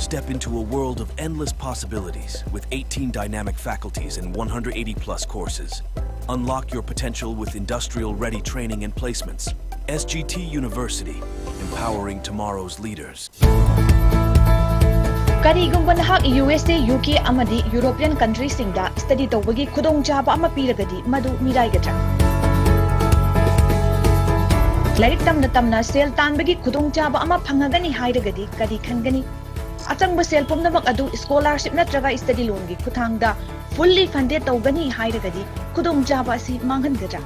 Step into a world of endless possibilities with eighteen dynamic faculties and one hundred eighty plus courses. Unlock your potential with industrial ready training and placements. S G T University, empowering tomorrow's leaders. ꯀꯔꯤꯒꯨꯝꯕ ꯅꯍꯥꯛ U S ꯑꯦ, U K ꯑꯃꯗꯤ European ꯀꯟꯇ꯭ꯔꯤꯁꯤꯡꯗ study ꯇꯧꯕꯒꯤ ꯈꯨꯗꯣꯡꯆꯥꯕ ꯑꯃ ꯄꯤꯔꯒꯗꯤ ꯃꯗꯨ ꯃꯤꯔꯥꯏꯒꯗ꯭ꯔꯥ? ꯂꯥꯏꯔꯤꯛ ꯇꯝꯅ ꯇꯝꯅ ꯁꯦꯜ ꯇꯥꯟꯕꯒꯤ ꯈꯨꯗꯣꯡꯆꯥꯕ ꯑꯃ ꯐꯪꯉꯒꯅꯤ ꯍꯥꯏꯔꯒꯗꯤ ꯀꯔꯤ ꯈꯟꯒꯅꯤ? ꯑꯆꯪꯕ ꯁꯦꯜ ꯄꯨꯝꯅꯃꯛ ꯑꯗꯨ ꯁ꯭ꯀꯣꯂꯥꯔꯁꯤꯞ ꯅꯠꯇ꯭ꯔꯒ ꯁ꯭ꯇꯗꯤ ꯂꯣꯟꯒꯤ ꯈꯨꯠꯊꯥꯡꯗ ꯐꯨꯜꯂꯤ ꯐꯟꯗꯦꯗ ꯇꯧꯒꯅꯤ ꯍꯥꯏꯔꯒꯗꯤ ꯈꯨꯗꯣꯡꯆꯥꯕ ꯑꯁꯤ ꯃꯥꯡꯍꯟꯒꯗ꯭ꯔꯥ?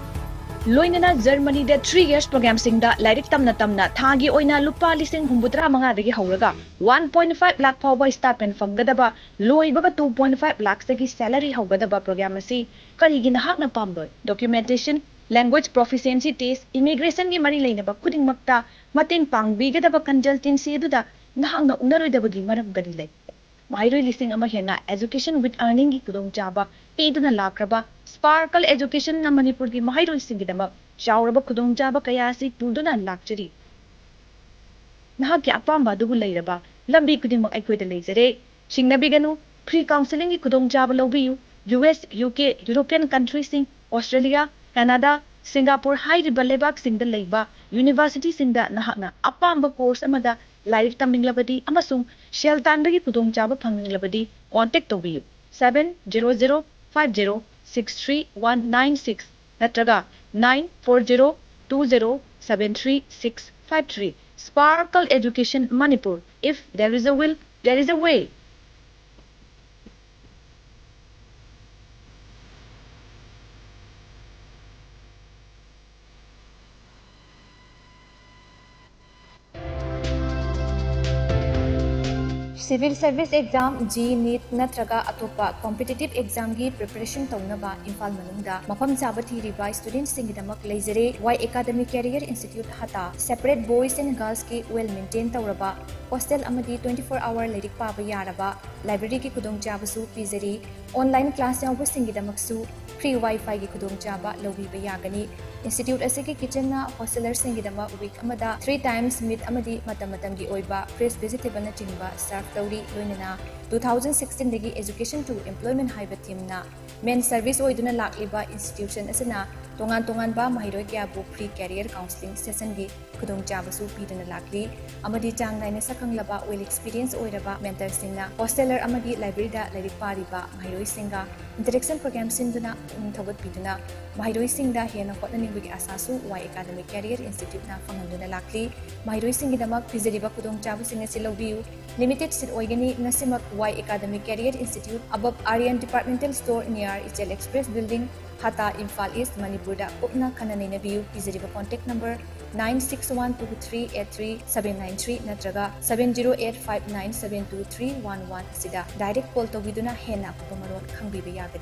ꯂꯣꯏꯅꯅ ꯖꯔꯃꯅꯤꯗ ꯊ꯭ꯔꯤ ꯌꯔꯁ ꯄ꯭ꯔꯣꯒ꯭ꯔꯥꯝꯁꯤꯡꯗ ꯂꯥꯏꯔꯤꯛ ꯇꯝꯅ ꯇꯝꯅ ꯊꯥꯒꯤ ꯑꯣꯏꯅ ꯂꯨꯄꯥ ꯂꯤꯁꯤꯡ ꯍꯨꯝꯐꯨꯇꯔꯥ ꯃꯉꯥꯗꯒꯤ ꯍꯧꯔꯒ ꯋꯥꯟ ꯄꯣꯏꯟ ꯐꯥꯏꯚ ꯂꯥꯛ ꯐꯥꯎꯕ ꯁ꯭ꯇꯥꯏꯄꯦꯟ ꯐꯪꯒꯗꯕ, ꯂꯣꯏꯕꯒ ꯇꯨ ꯄꯣꯏꯟ ꯐꯥꯏꯚ ꯂꯥꯛꯁꯇꯒꯤ ꯁꯦꯂꯔꯤ ꯍꯧꯒꯗꯕ ꯄ꯭ꯔꯣꯒ꯭ꯔꯥꯝ ꯑꯁꯤ ꯀꯔꯤꯒꯤ ꯅꯍꯥꯛꯅ ꯄꯥꯝꯂꯣꯏ? ꯗꯣꯀ꯭ꯌꯨꯃꯦꯟꯇꯦꯁꯟ, ꯂꯦꯡꯒ꯭ꯋꯦꯖ ꯄ꯭ꯔꯣꯐꯤꯁꯤꯑꯦꯟꯁꯤ ꯇꯦꯁ, ꯏꯃꯤꯒ꯭ꯔꯦꯁꯟꯒꯤ ꯃꯔꯤ ꯂꯩꯅꯕ ꯈꯨꯗꯤꯡꯃꯛꯇ ꯃꯇꯦꯡ ꯄꯥꯡꯕꯤꯒꯗꯕ ꯀꯟꯁꯜꯇꯦꯟꯁꯤ ꯑꯗꯨꯗ ꯅꯍꯥꯛꯅ ꯎꯅꯔꯣꯏꯗꯕꯒꯤ ꯃꯔꯝ ꯀꯔꯤ ꯂꯩ? ꯃꯍꯩꯔꯣꯏ ꯂꯤꯁꯤꯡ ꯑꯃ ꯍꯦꯟꯅ ꯑꯦꯖꯨꯀꯦꯁꯟ ꯋꯤꯠ ꯑꯔꯅꯤꯡꯒꯤ ꯈꯨꯗꯣꯡꯆꯥꯕ ꯄꯤꯗꯨꯅ ꯂꯥꯛꯈ꯭ꯔꯕ ꯁ꯭ꯄꯥꯔꯀꯜ ꯑꯦꯖꯨꯀꯦꯁꯟꯅ ꯃꯅꯤꯄꯨꯔꯒꯤ ꯃꯍꯩꯔꯣꯏꯁꯤꯡꯒꯤꯗꯃꯛ ꯆꯥꯎꯔꯕ ꯈꯨꯗꯣꯡꯆꯥꯕ ꯀꯌꯥ ꯑꯁꯤ ꯄꯨꯗꯨꯅ ꯂꯥꯛꯆꯔꯤ꯫ ꯅꯍꯥꯛꯀꯤ ꯑꯄꯥꯝꯕ ꯑꯗꯨꯕꯨ ꯂꯩꯔꯕ ꯂꯝꯕꯤ ꯈꯨꯗꯤꯡꯃꯛ ꯑꯩꯈꯣꯏꯗ ꯂꯩꯖꯔꯦ꯫ ꯆꯤꯡꯅꯕꯤꯒꯅꯨ, ꯐ꯭ꯔꯤ ꯀꯥꯎꯟꯁꯦꯂꯤꯡꯒꯤ ꯈꯨꯗꯣꯡꯆꯥꯕ ꯂꯧꯕꯤꯌꯨ꯫ U S, U K, European ꯀꯟꯇ꯭ꯔꯤꯁꯤꯡ, ꯑꯣꯁꯇ꯭ꯔꯦꯂꯤꯌꯥ, ꯀꯅꯥꯗꯥ, ꯁꯤꯡꯒꯥꯄꯨꯔ ꯍꯥꯏꯔꯤꯕ ꯂꯩꯕꯥꯛꯁꯤꯡꯗ ꯂꯩꯕ ꯌꯨꯅꯤꯚꯔꯁꯤꯇꯤꯁꯤꯡꯗ ꯅꯍꯥꯛꯅ ꯑꯄꯥꯝꯕ ꯀꯣꯔꯁ ꯑꯃꯗ ꯂꯥꯏꯔꯤꯛ ꯇꯝꯅꯤꯡꯂꯕꯗꯤ ꯑꯃꯁꯨꯡ ꯁꯦꯜ ꯇꯥꯟꯕꯒꯤ ꯈꯨꯗꯣꯡꯆꯥꯕ ꯐꯪꯅꯤꯡꯂꯕꯗꯤ ꯀꯣꯟꯇꯦꯛ ꯇꯧꯕꯤꯌꯨ, seven zero zero five zero six three one nine six ꯅꯠꯇ꯭ꯔꯒ nine four zero two zero seven three six five three꯫ Sparkle Education Manipur. If there is a will, there is a way. Civil Service Exam, J E E, NEET ꯅꯠꯇ꯭ꯔꯒ ꯑꯇꯣꯞꯄ competitive ꯑꯦꯛꯖꯥꯝꯒꯤ preparation ꯇꯧꯅꯕ ꯏꯝꯐꯥꯜ ꯃꯅꯨꯡꯗ ꯃꯐꯝ ꯆꯥꯕ ꯊꯤꯔꯤꯕ ꯁ꯭ꯇꯨꯗꯦꯟꯠꯁꯤꯡꯒꯤꯗꯃꯛ ꯂꯩꯖꯔꯦ꯫ ꯋꯥꯏ ꯑꯦꯀꯥꯗꯃꯤ ꯀꯦꯔꯤꯌꯔ ꯏꯟꯁꯇꯤꯇ꯭ꯌꯨꯠ ꯍꯇꯥ꯫ ꯁꯦꯄꯔꯦꯠ ꯕꯣꯏꯁ ꯑꯦꯟ ꯒꯔꯜꯁꯀꯤ ꯋꯦꯜ ꯃꯦꯟꯇꯦꯟ ꯇꯧꯔꯕ ꯍꯣꯁꯇꯦꯜ ꯑꯃꯗꯤ twenty four hour ꯂꯥꯏꯔꯤꯛ ꯄꯥꯕ ꯌꯥꯔꯕ ꯂꯥꯏꯕ꯭ꯔꯦꯔꯤꯒꯤ ꯈꯨꯗꯣꯡꯆꯥꯕꯁꯨ ꯄꯤꯖꯔꯤ꯫ ꯑꯣꯟꯂꯥꯏꯟ ꯀ꯭ꯂꯥꯁ ꯌꯥꯎꯕꯁꯤꯡꯒꯤꯗꯃꯛꯁꯨ ꯐ꯭ꯔꯤ ꯋꯥꯏꯐꯥꯏꯒꯤ ꯈꯨꯗꯣꯡꯆꯥꯕ ꯂꯧꯕꯤꯕ ꯌꯥꯒꯅꯤ꯫ Institute ꯑꯁꯤꯒꯤ kitchenꯅ hostelerꯁꯤꯡꯒꯤꯗꯃꯛ week ꯑꯃꯗ three times meat ꯑꯃꯗꯤ ꯃꯇꯝ ꯃꯇꯝꯒꯤ ꯑꯣꯏꯕ fresh vegetableꯅꯆꯤꯡꯕ serve ꯇꯧꯔꯤ꯫ ꯂꯣꯏꯅꯅ two thousand sixteenꯗꯒꯤ Education to Employment ꯍꯥꯏꯕ themeꯅ main service ꯑꯣꯏꯗꯨꯅ ꯂꯥꯛꯂꯤꯕ institution ꯑꯁꯤꯅ ꯇꯣꯉꯥꯟ ꯇꯣꯉꯥꯟꯕ ꯃꯍꯩꯔꯣꯏ ꯀꯌꯥꯕꯨ free career counselling sessionꯒꯤ ꯈꯨꯗꯣꯡꯆꯥꯕꯁꯨ ꯄꯤꯗꯨꯅ ꯂꯥꯛꯂꯤ꯫ ꯑꯃꯗꯤ ꯆꯥꯡ ꯅꯥꯏꯅ ꯁꯛꯈꯪꯂꯕ, well experience ꯑꯣꯏꯔꯕ mentorꯁꯤꯡꯅ hosteler ꯑꯃꯗꯤ libraryꯗ ꯂꯥꯏꯔꯤꯛ ꯄꯥꯔꯤꯕ ꯃꯍꯩꯔꯣꯏꯁꯤꯡꯒ interaction program ꯁꯤꯟꯗꯨꯅ ꯄꯨꯛꯅꯤꯡ ꯊꯧꯒꯠꯄꯤꯗꯨꯅ ꯃꯍꯩꯔꯣꯏꯁꯤꯡꯗ ꯍꯦꯟꯅ ꯍꯣꯠꯅꯅꯤꯡꯕꯒꯤ ꯑꯥꯁꯥꯁꯨ Y Academy Career Instituteꯅ ꯐꯪꯍꯟꯗꯨꯅ ꯂꯥꯛꯂꯤ꯫ ꯃꯍꯩꯔꯣꯏꯁꯤꯡꯒꯤꯗꯃꯛ ꯄꯤꯖꯔꯤꯕ ꯈꯨꯗꯣꯡꯆꯥꯕꯁꯤꯡ ꯑꯁꯤ ꯂꯧꯕꯤꯌꯨ꯫ Limited seat ꯑꯣꯏꯒꯅꯤ꯫ ꯉꯁꯤꯃꯛ Y Academy Career Institute, above Aryan Departmental Store, near Ichel Express Building, ꯍꯥꯇꯥ, Imphal ꯏꯁ, ꯃꯅꯤꯄꯨꯔꯗ ꯀꯨꯞꯅ ꯈꯟꯅ ꯅꯩꯅꯕꯤꯌꯨ꯫ ꯄꯤꯖꯔꯤꯕ contact number nine six one two three eight three seven nine three ꯅꯠꯇ꯭ꯔꯒ seven zero eight five nine seven two three one one ꯑꯁꯤꯗ direct call ꯇꯧꯕꯤꯗꯨꯅ ꯍꯦꯟꯅ ꯑꯀꯨꯞꯄ ꯃꯔꯣꯜ ꯈꯪꯕꯤꯕ ꯌꯥꯒꯅꯤ꯫